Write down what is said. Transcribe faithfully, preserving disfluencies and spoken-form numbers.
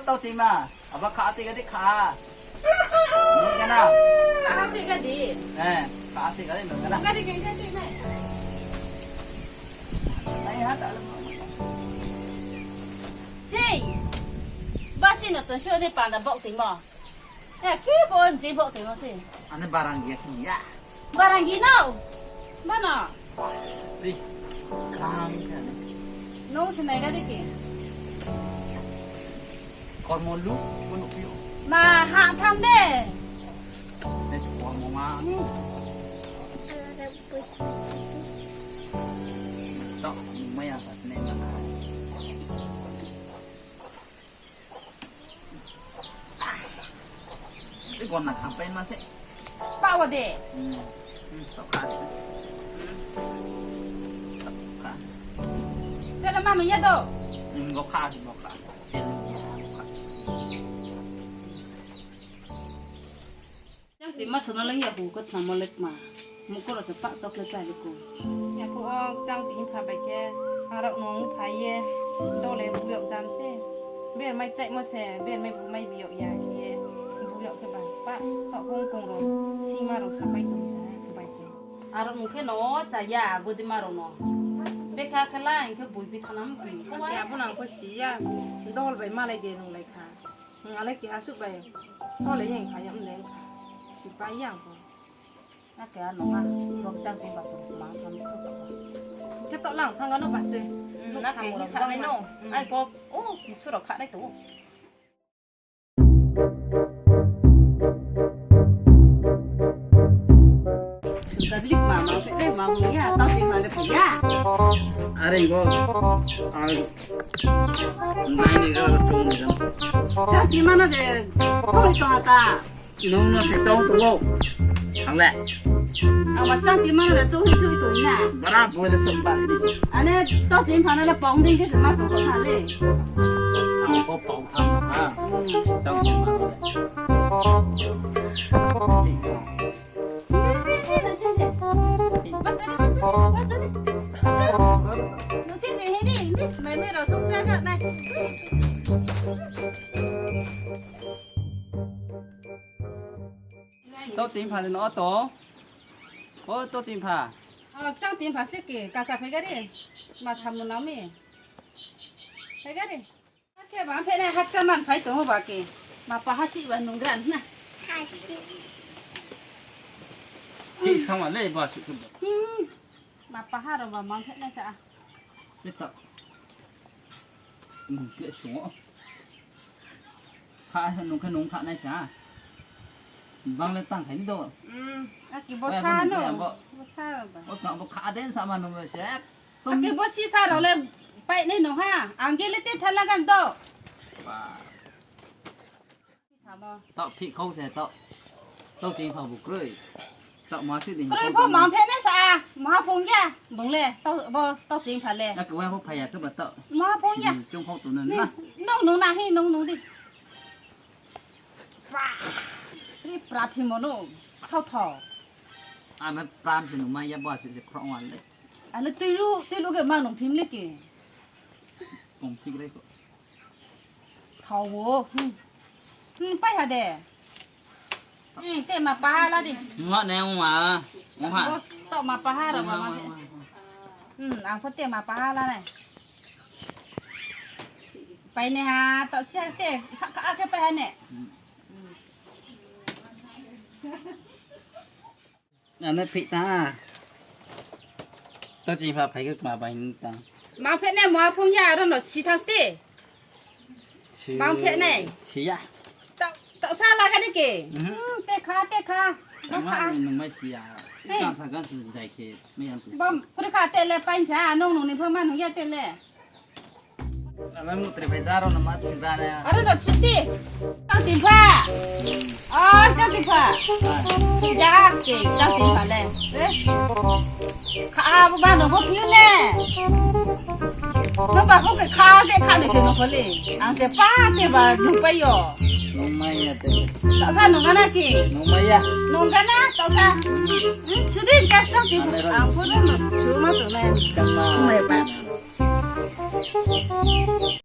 Tau chima, abo kha tui gadi kha. Nung gana. Kha tui gadi. Eh, kha tui gadi nung gana. Gadi keng kha tui nai. Nai ha ta lo. Hei. Basi no ton sio ni panda bok tui mo. Eh, ki bo nji bok tui mo si. Ane barang gia kini ya. Barang gino. Mana? Ri. Kang kan. Nung sinai gadi ki. Kormo lu, kono pio. Ma ha tham de. Ne tu kormo ma. Tok, maya sat ne mana. Iko na khampai ma se. Pa wo de. Hmm. Hmm, tokha. Hmm. Tokha. Tela manu ya do. Hmm, bokha, bokha. Chang ti ma sono le ya hu ko thamo le kma. Mukoro se pa tok le chai le ko. Ya ko o chang ti pha bai khe, arok nung pha ye, dole buyok jam se. Ber mai chai mo se, ber mai bu mai biyok ya khe ye, buyok khe ba pa tok kong kong ro, sima ro sapai tong sa bai khe. Arok nung khe no cha ya, godi ma ro no. Bekha khe la, hing khe bui bi thanam. Ko ya bo nang ko si ya, dol bai malai de nung lai kha. Hmm, ale keha suh bai. Sole yang kha, yam leng kha. Sipai yang ko. Na keha nung ha, rok chang tei baso, ma tham suh ko. Khe to lang thang ano ba che. Hmm, nuk na samung keha rok sa nai bang no. Hmm. Ai ko, oh, musu rok kha nai to. Suka blik mama, eh, mama ya, tau sih mana punya. Are ko, ang Nai ni ga chung ni ga. Chang ti mano de, choi tong ata. Nung no se tong tong o. Ang le. Ang ma chang ti mano de, choi choi tong na. Bara boy le sem ba ni se. Ane to ching phana le pong ding ke se ma ko tha le. Ang ko pong tham ha. Chang ti mano de. Tau ching pha no to. O to ching pha. O, chang ching pha se ke, kasa phai gari. Ma samu nang mi. Phai gari. Khe ba phe nai hakcha man phai tong o ba ke. Ma paha si ba nung gran na. Kasi. Ki thang ma le ba su ke ba. Hmm. Ma paha ro ba ma phe nai sa. Ni ta. Hmm, le tong o. Kha nung khe nung kha nai sa. Bang le tang khai ni do. Hmm. Aki bo sa no. Bo sa ba. Bo sa bo kha den sa ma nung se. Aki bo sisa rao le pai nai nung ha. Ang ge le te thala gan do. Ba. Samo. Tau phi khau se tau. Tau ching pha bu kroi. Tau ma si ding. Kroi pho ma phe ne sa. Ma phung ya. Bung le. Tau bo tau ching pha le. Na kwai pho phai ya khe ba tau. Ma phung ya. Hmm, chung khau tu na. Nung nung na hi nung nung di. Pra. Ri pra phi mo no. Thau thau. Ana pra phi nung ma ya ba si se khrong wan le. Ano tui lu, tui lu ke ma nung phim le ke. Kong phik rai ko. Thau wo. Hmm. Hmm, pai ha de. Hmm, te ma paha la di. Nua ne nua. Nua. Bo to ma paha ro ma ma. Hmm, ang pho te ma paha la nai. Pai ne ha, to sia te, sa ka ke pai ha ne. Hmm. Ane phi ta. To ching pha phai khe kma bai ta. Ma phe ne ma phung ya ro no chi thang sti. Chi. Ma phe ne. Chi ya. To, to sa la ga ni ke. Mhm. Hmm, te kha, te kha. Ba kha. Nung mai si ya. Hey. Ka sa gan su jai khe, mai yang tu. Bom, kuri kha te le pain sa, nung nung ni pha ma nung ya te le. Ame mutri bai daro na mat sida ne. Are no chisti. Chang timpha. Oh, chang timpha. Sida ke chang timpha le. Eh. Kha bu ba no bo phiu ne. No ba ko ke kha ke kha ne se no ko le. Ang se pa te ba lu pa yo. Nung mai ya te. Ta sa nung gana ki. Nung mai ya. Nung gana ta sa. Hmm, sudi ke chang timpha. Ang pura no su ma tu ne. Chang ma. Mai pa.